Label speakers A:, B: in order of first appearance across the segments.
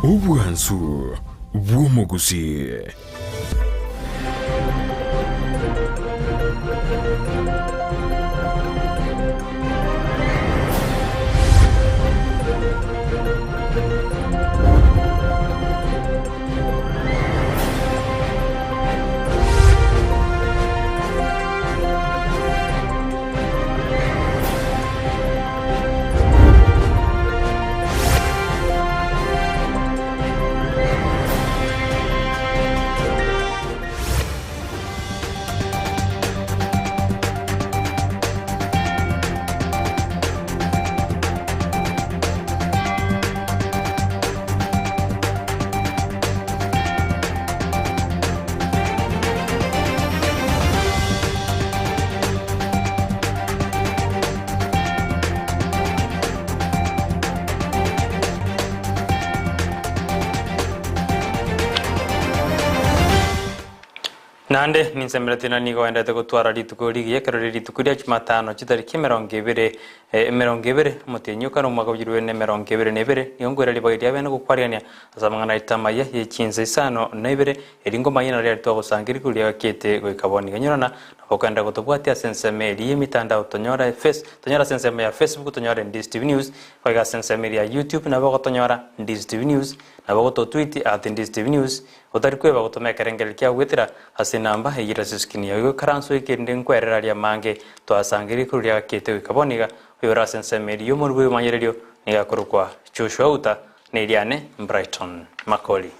A: Obwansu bw'omogusii.
B: Naende ninsemeretie na nigo oendete gotwara rituko rigiya ekero rire rituko ria Jumatano chitariki emerongo ebere emerongo ebere omotienyi o kane omwaka bw'echirwe na emerongo ebere na ebere nigo nkoira ribaga riria bene gokwarigania ase amang'ana aito amaya ye chinsa isano na ibere eri ngomanye nario aria twagosangereria korwa riagakete goika bono iga nyorana nabo okoenda gotobwatia ase ensemo eria y'emitandao tonyore face tonyore ase ensemo ya Facebook tonyore Ndizi TV News goika ase ensemo eria ya YouTube nabo ogotonyora Ndizi TV News nabo ogototweet at Ndizi TV News otari kweba gotoma ekerengererio kiao goetera ase enamba eyio ere ase escreen yao igo ikaranse oike erinde nkwerere aria amange twasangereria korwa riagakete goika bono iga oyore ase ensemo eria y'omorwoti bw'ebimanyererio nigo akorokwa Joshua Outa na eriane Brighton Makori.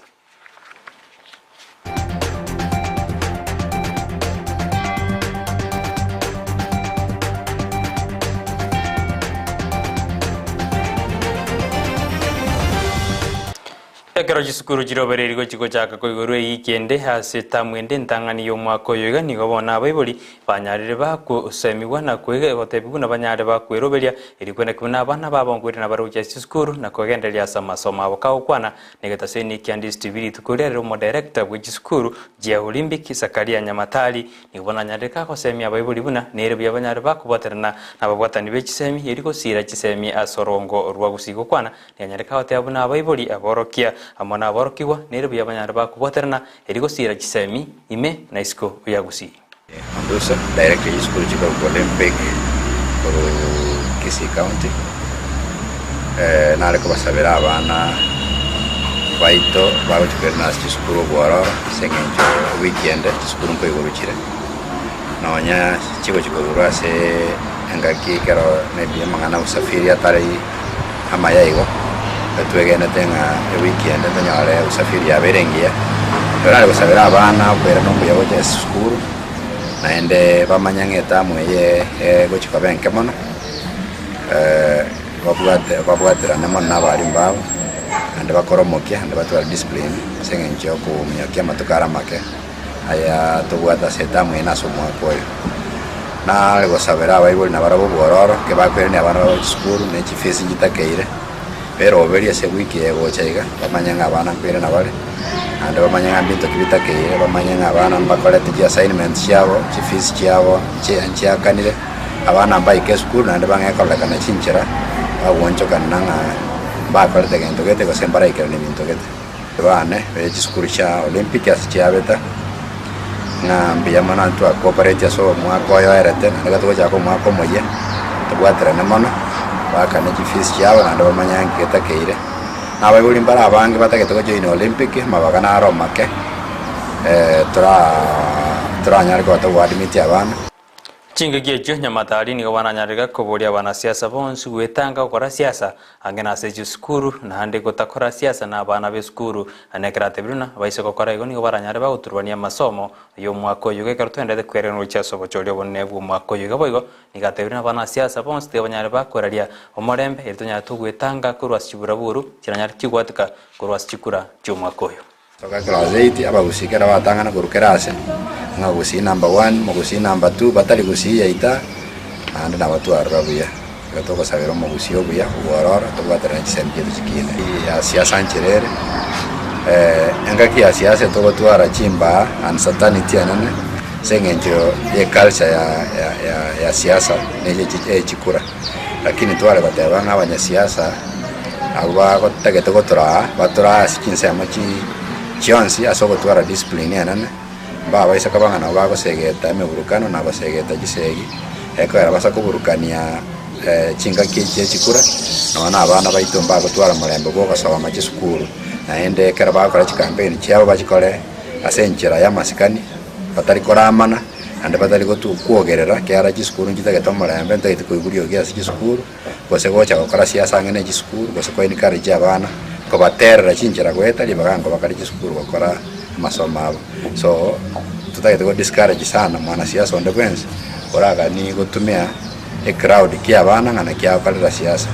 B: Ekero chisukuru chirobereiri gochia gochaka koigorwa eyiki ende ase etamu ende entang'ani y'omwaka oyo iga nigo bono abaibori banyarire bagosemigwa na gotebigwa buna banyare bakweroberia erio kweneki buna abana babo nkoirana bare gochia ase chisukuru na kogendereria ase amasomo abo kagokwana Negetaseni kia Ndizi TV rituko riria rire omodaerekta bwe chisukuru chia Olimpiki Zakaria Nyamatari nigo bono anyarire kagosemia abaibori buna nere buya banyare bakobwaterana nababwatani be chisemi eri gosiira chisemi ase orongo rwa Gusii gokwana nigo anyare kagoteba buna abaibori aborokia amo naborokigwa nere buya banyare bakobwaterana eri gosiira chisemi ime na isiko ya Gusii.
C: Onduso, Director ye chisukuru chikorokwa Olympic korwa Kisii County, nare kobasabera abana baito bagochia koirana ase chisukuru obwororo ase eng'encho ewiki ende chisukuru nkoigorwa chire, nonya chigochia koigorwa ase engaki ekero maybe amang'ana ya usafiri atari amaya igo, twegenete ng'a ewiki ende tonyore usafiri yabeire engiya. Ekero nare gosabera abana okoirana okuya gocha ase esukuru, naende bamanye ng'a etamu eye egochi koba enke mono, babwate babwaterane mono na abalimu babo, naende bakore omokia, naende batware discipline ase eng'encho ya okominyokia amatuko are amake. Aya tobwate ase etamu eye na ase omwaka oyo. Nare gosabera abaibori nabarabwo obwororo, ekero bakoirania abana babo chisukuru ne chifees nchitakeire, beroberie ase ewiki eye egocha iga, bamanye ng'a abana nkoirana bare, naende bamanye ng'a mbinto ki bitakeire, bamanye ng'a abana mbakorete chi assignments chiabo, chifees chiabo nchi nchiakanire, abana mbaike esukuru naende bang'e kororekana chinchera, bagoonchokana ng'a mbakorete gento gete gose mbaraikeranie binto gete. Bane be chisukuru chia Olympic ase chiabete, ng'a mbuya mono intwe twacooperate ase omwaka oyo oerete, naende ekero togochaka omwaka omoyia, tobwaterane mono, baakane chifees chiabo naende bamanye nki getakeire. Na abaibori mbare abange batagete gojoin Olympic, amabaga naro amake, toraa toranyare koba togoadmit abana.
B: Chingaki echio Nyamatari nigo bananyarire koboria abanasiasa bonsi gwetanga gokora siasa ange nase chisukuru naende gotakora siasa na abana b'esukuru. Naende ekero atebire buna abaise gokora igo nigo baranyare bagoturubania amasomo y'omwaka oyo iga ekero twenderete kwerenwa gochia ase obochori obonene bw'omwaka oyo iga boigo nigo atebire buna abanasiasa bonsi tiga banyare bakoraria omorembe erio tonyare togwetanga korwa ase chiburaburu chiranyare chigwatika korwa ase chikura chi'omwaka oyo.
C: Toka class eight abagusii kera batang'ana korwa kera ase, ng'a gusii number one, mogusii number two, batari gusii yaita, naende nabo twarora buya. Igo togosabera omogusii obuya, obwororo, tobwaterane chisemi chiaito chikine. Ya siasa nchera ere, engaki ya siasa togotwara chimbaa uncertainty enene, ase eng'encho ya eculture ya ya ya ya siasa na eye chikura. Lakini tware goteba ng'a abanyasiasa. Abwo bagotagete gotoraa, batorae ase chinsemo chi chionsi ase ogotwara discipline enene, mbabaisa koba ng'a nabo bagosegeta emeburukano na gosegeta chisegi, ekogera basa koburukania chingaki echi chia chikura, nonya na abana baito mbagotwara omorembe bwa ogosoma chisukuru, naende ekero bagokora chikampeni chiabo bachikore ase enchera y'amasikani, batari koramana, naende batari gotu kwogerera ekiagera chisukuru nchitagete omorembe, ntotagete koigwa riogi ase chisukuru. gose gocha gokora siasa ang'e ne chisukuru, gose ko encourage abana, kobaterera chinchera goeta ribaga nkobakare chisukuru gokora amasomo abo. So, totagete go discourage sana mwanasiasa onde bwensi, oraganie gotumia ecrowd kia abana ng'a naki agokorera siasa.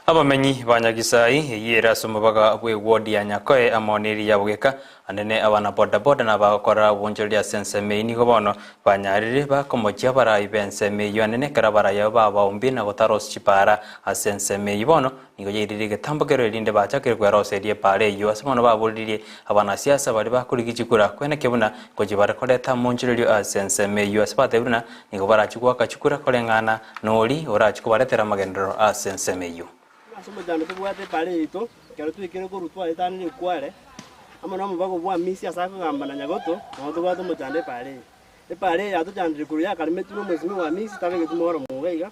B: Abamenyi ba Nyagisai, eyio ere ase omobaga bw'eward ya Nyakoe amo neria ya Bogeka, Anene abana bodaboda na abagokora obonchoreria ase ensemo eyio nigo bono banyarire bakomochia abarai b'ensemo eyio anene ekero abarai abo babaombire na gotarosia chipaara ase ensemo eyio. Bono nigo yairire egetambo kero erinde bachakire kweroseria epaara eyio ase bono baboririe abanasiasa baria bakorigia chikura kweneke buna ngochia bare koreta amonchorerio ase ensemo eyio ase batebire buna nigo barachie goaka chikura koreng'ana nori orachie kobaretera amagenderero ase ensemo eyio.
A: Ase omochando tobwate epaara yaito, ekero twaikire korwa twaetanire ekware, amo nomobago bw'Amisi ase akogamba na Nyagoto, nabo tobwate omochando epaara eye. Epaara eye yatochandire korwa yakaremetwe nomosimi bwa Amisi tabegeti moro moga iga,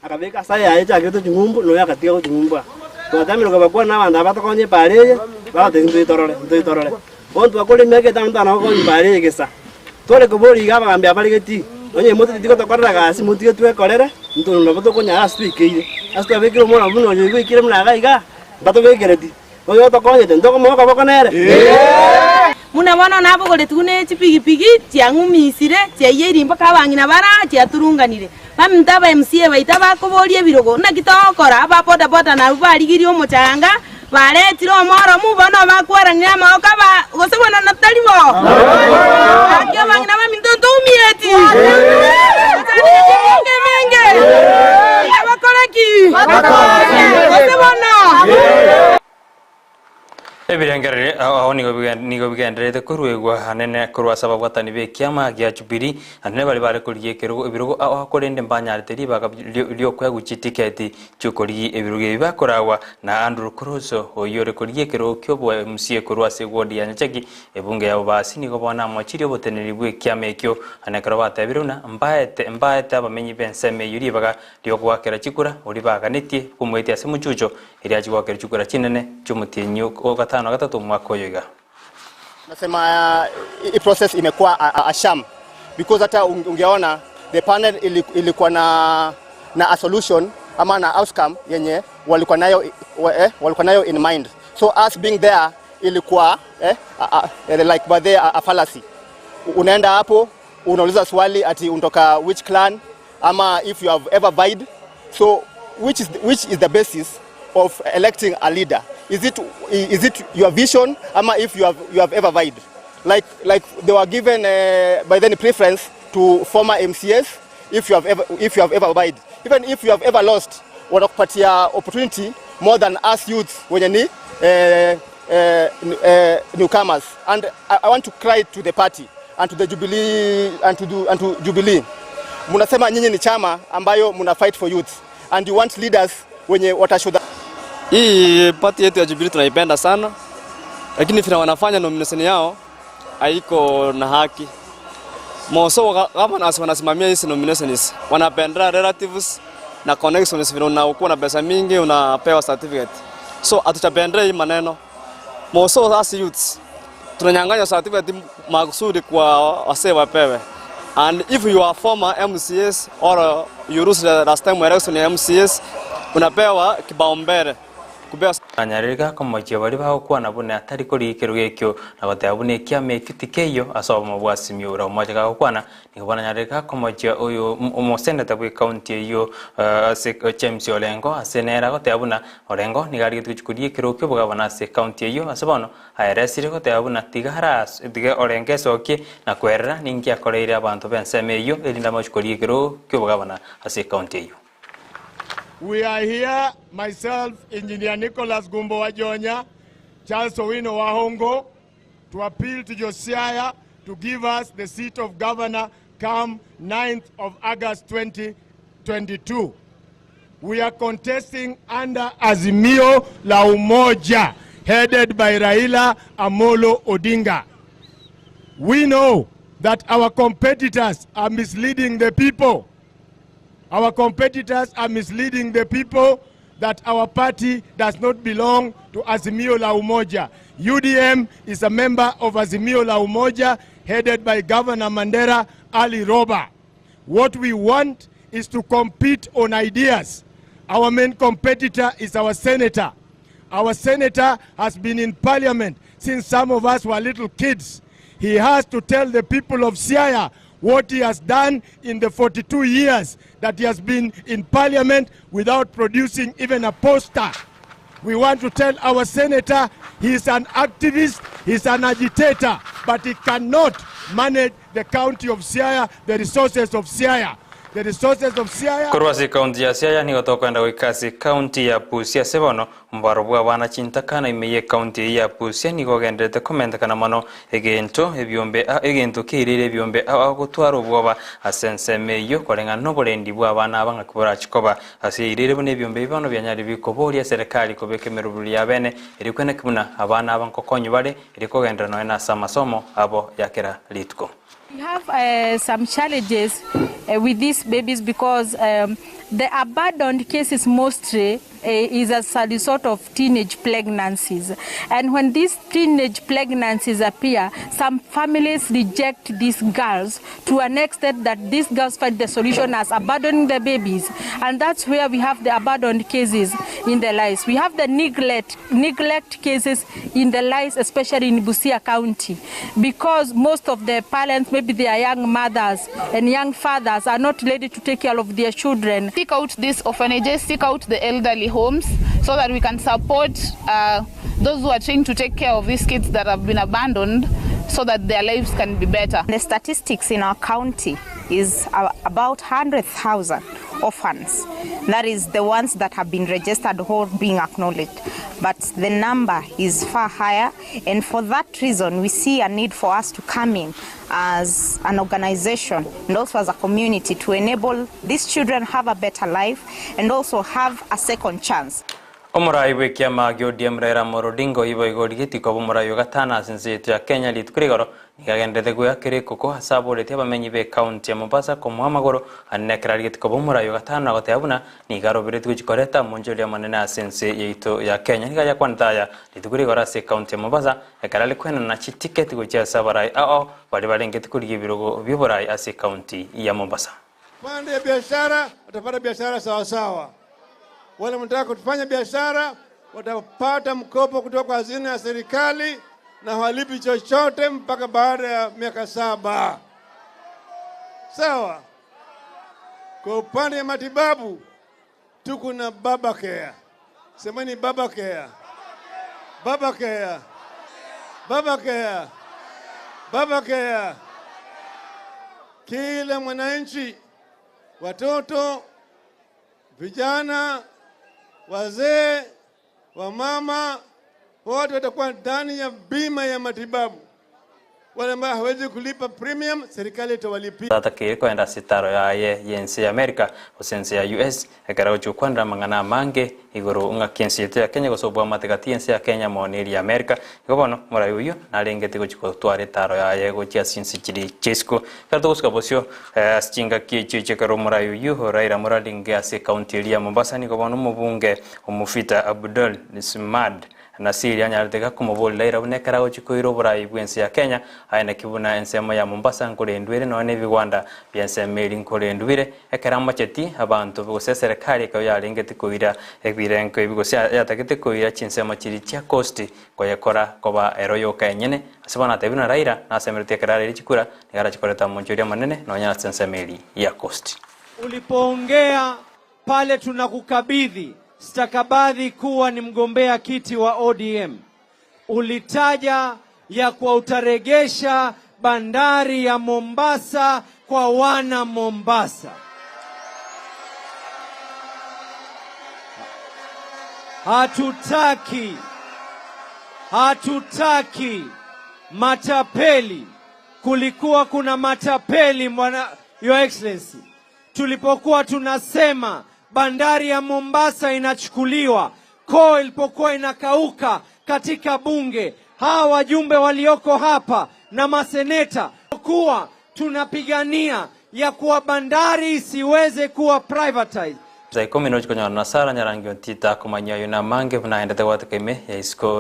A: akabeka ase ayaye echakerete ching'umbu, noyo agatiga goching'umbu aa. Twatemirwe kobakwana na abanto aba batokonye epaara eye, bagotebia ntoitorore, ntoitorore. Bono twakora emiaka etano ntana gokonya epaara eye gesa. Tware koboria iga abagambi aba bare getii, onye mototeti gotokorera gasi motige twekorere, intwe nabo tokonyara ase twaikeire. Ase twabekire omwana buna oyo iga oikire buna iga iga, mbatobekereti. Oyo otokonyete ntokomoa okoboko nere?
D: Buna bono nabogoretigwe ne chipigipigi chiang'umisire, chiaiyeiri mpaka abang'ina bare aa chiaturunganire. Baminto aba MCA baito abakoboria ebirogo, naki togokora? Aba bodaboda nabwo barigirie omochanga, baretire omoromu, bono bakwaranire amaboko aba, gose bono tari bo? Gaki abang'ina baminto ntoumieti? Tochandegeti emiaka emenge? Tiga bakore ki? Gose bono?
B: Ebirengererio ao nigo nigo bigendererete koruegwa anene korwa ase ababwatani b'ekiama gia Jubilee, anene baria bare korigia ekerogo ebirogo ao korende mbanyarete ribaga ri'okoegwa chitiketi chi'okorigia ebirogo ebi bakoragwa na Andrew Kuruso oyio ore korigia ekerogo ki'oboMCA korwa ase eward ya Nyacheki ebunge ya Bobasi nigo bono amochirie oboteneneri bw'ekiama ekio ane ekero batebire buna mbaete mbaete abamenyi b'ensemo eyio ribaga ri'ogoakera chikura oria baganetie komoetia ase mochucho Erio achie goakera chikura chinene chi'omotienyi o gatano na gatato omwaka oyo iga.
E: Nasema hii process imekuwa a sham because hata ungeona the panel ilikuwa na na a solution ama na outcome yenye walikuwa nayo eh, walikuwa nayo in mind so us being there ilikuwa eh, a, a, like by there a, a fallacy. Unaenda hapo unauliza swali ati unatoka which clan ama if you have ever vied so which is, which is the basis of electing a leader is it, is it your vision ama if you have, you have ever vied like, like they were given uh, by then preference to former MCS if you have ever, if you have ever vied even if you have ever lost wanakupatia opportunity more than us youths wenye ni eh, eh, eh, newcomers and I, I want to cry to the party and to the Jubilee and to, do, and to Jubilee mnasema nyinyi ni chama ambayo mna fight for youth and you want leaders wenye watashow
F: Hii party yetu ya Jubilee tunaipenda sana, lakini vile wanafanya nomination yao haiko na haki. Moso governors wanasimamia hizi nominations, wanapendea relatives na connections, vile unakuwa na pesa mingi unapewa certificate. So hatutapendea hii maneno. Moso as youths tunanyang'anywa certificate makusudi kwa wasee wapewe. And if you are former MCAs or you lose the last time election ya MCAs, unapewa kipaumbele kupewa
B: Anyarire komochia baria bagokwana buna atari korigia ekerogo ekio na goteba buna ekiama ekio tikeiyo ase obomo bwa Simiyu. Omoche gagokwana nigo bono anyarire komochia oyo omoseneta bwe county eyio ase James Orengo ase nere agoteba buna Orengo nigo arigetie gochia korigia ekerogo kia obogabana ase county eyio ase bono aeresire goteba buna tiga aras tiga Orengo esokie na kwerera ninki akoreire abanto b'ensemo eyio erinde amochie korigia ekerogo kia obogabana ase county eyio.
G: We are here, myself, Engineer Nicholas Gumbo Wajonya, Charles Owino Wahongo, to appeal to Josiah to give us the seat of governor come 9th of August 2022. We are contesting under Azimio la Umoja headed by Raila Amolo Odinga. We know that our competitors are misleading the people. Our competitors are misleading the people that our party does not belong to Azimio la Umoja. UDM is a member of Azimio la Umoja headed by Governor Mandera Ali Roba. What we want is to compete on ideas. Our main competitor is our senator. Our senator has been in parliament since some of us were little kids. He has to tell the people of Siaya what he has done in the 42 years that he has been in parliament without producing even a poster. We want to tell our senator he is an activist, he is an agitator, but he cannot manage the county of Siaya, the resources of Siaya. The resources of Siaya.
B: Korwa ase ekaunti ya Siaya nigo tokoenda goika ase ekaunti ya Busia ase bono omobaro bw'abana chintakana ime y'ekaunti eyio ya Busia nigo ogendererete komentekana mono egento ebiombe egento keirire ebiombe ao gotwara obwoba ase ensemo eyio koreng'ana noborendi bw'abana aba ng'aki borachi koba ase eirire buna ebiombe ebi bono bianyarire bikoboria eserekari kobeka emeroberi y'abene erio kweneki buna abana aba nkokonywa bare erio kogenderera nonya nase amasomo abo ya kera rituko.
H: We have uh, some challenges uh, with these babies because um, the abandoned cases mostly uh, is as a result of teenage pregnancies. And when these teenage pregnancies appear, some families reject these girls to an extent that these girls find the solution as abandoning the babies. And that's where we have the abandoned cases in the lives. We have the neglect, neglect cases in the lives, especially in Busia County, because most of the parents, maybe they are young mothers and young fathers, are not ready to take care of their children.
I: Seek out these orphanages, seek out the elderly homes so that we can support uh, those who are trying to take care of these kids that have been abandoned so that their lives can be better.
J: The statistics in our county is about 100,000 orphans. That is the ones that have been registered or being acknowledged. But the number is far higher and for that reason we see a need for us to come in as an organization and also as a community to enable these children have a better life and also have a second chance.
B: Omorai bw'ekiama gia ODM Raila Amolo Odinga oyio boigo origetie koba omorai o gatano ase ense yaito ya Kenya rituko rigoro nigo agenderete goeakera ekoko ase aboretie abamenyi b'ecounty ya Mombasa komoa amagoro anene ekero arigetie koba omorai o gatano na goteba buna nigo aroberetie gochia koreta omonchoria omonene ase ense yaito ya Kenya. Nigo ayakwanete aya rituko rigoro ase ecounty ya Mombasa ekero are koenana chitiketi gochia ase abarai ao baria barengeti korigia ebirogo bi'oborai ase ecounty ya Mombasa.
K: Pande ya biashara watapata biashara sawasawa. Wale wanataka kufanya biashara watapata mkopo kutoka kwa hazina ya serikali na hawalipi chochote mpaka baada ya miaka saba. Sawa. Kwa upande ya matibabu tuko na Baba Care. Semeni Baba Care. Baba Care. Baba Care. Baba Care. Kila mwananchi, watoto, vijana, wazee, wamama, wote watakuwa ndani ya bima ya matibabu. Wale ambao hawezi kulipa premium, serikali itawalipia.
B: Tatakeire kogenda ase etaro yaye y'ense ya America gose ense ya US ekero agochia gokwanera amang'ana amange igoro ng'aki ense yaito ya Kenya gose oboamate gati y'ense ya Kenya amo neria ya America. Igo bono omorai oyio narengete gochia gotwara etaro yaye gochia ase chinse chiria chia isiko. Ekero togosuka bosio ase chingaki echio echio ekero omorai oyio Raila Amolo arenge ase ecounty eria ya Mombasa nigo bono omobunge Omufita Abdul Smad Nasiri anyarete iga komoboria Raila buna ekero agochia koira oborai bw'ense ya Kenya, aye naki buna ensemo ya Mombasa nkorendwa ere nonya nebigwanda bi'ensemo eria nkorendwa bire. Ekero amacheti abanto gose eserekari ekaba yarengete koira ebirengo ebi gose yatagete koira chinsemo chiria chia Coast koyekora koba ero yoka enyene. Ase bono atebire buna Raila nasemeretie ekero araire chikura nigo arache koreta omonche oria omonene nonya ase ensemo eria ya Coast.
L: Ulipoongea pale tunakukabidhi stakabadhi kuwa ni mgombea kiti wa ODM, ulitaja ya kuwa utaregesha bandari ya Mombasa kwa wana Mombasa. Hatutaki, hatutaki matapeli. Kulikuwa kuna matapeli mwana, Your Excellency, tulipokuwa tunasema Bandari ya Mombasa inachukuliwa, koo ilipokuwa inakauka katika bunge, hawa wajumbe walioko hapa na maseneta kuwa tunapigania ya kuwa bandari isiweze kuwa privatized.
B: Saa ikumi nochikonyora na Sara Nyarangi Ontita komanyia ayo na amange buna aendete gwateka ime ya isiko.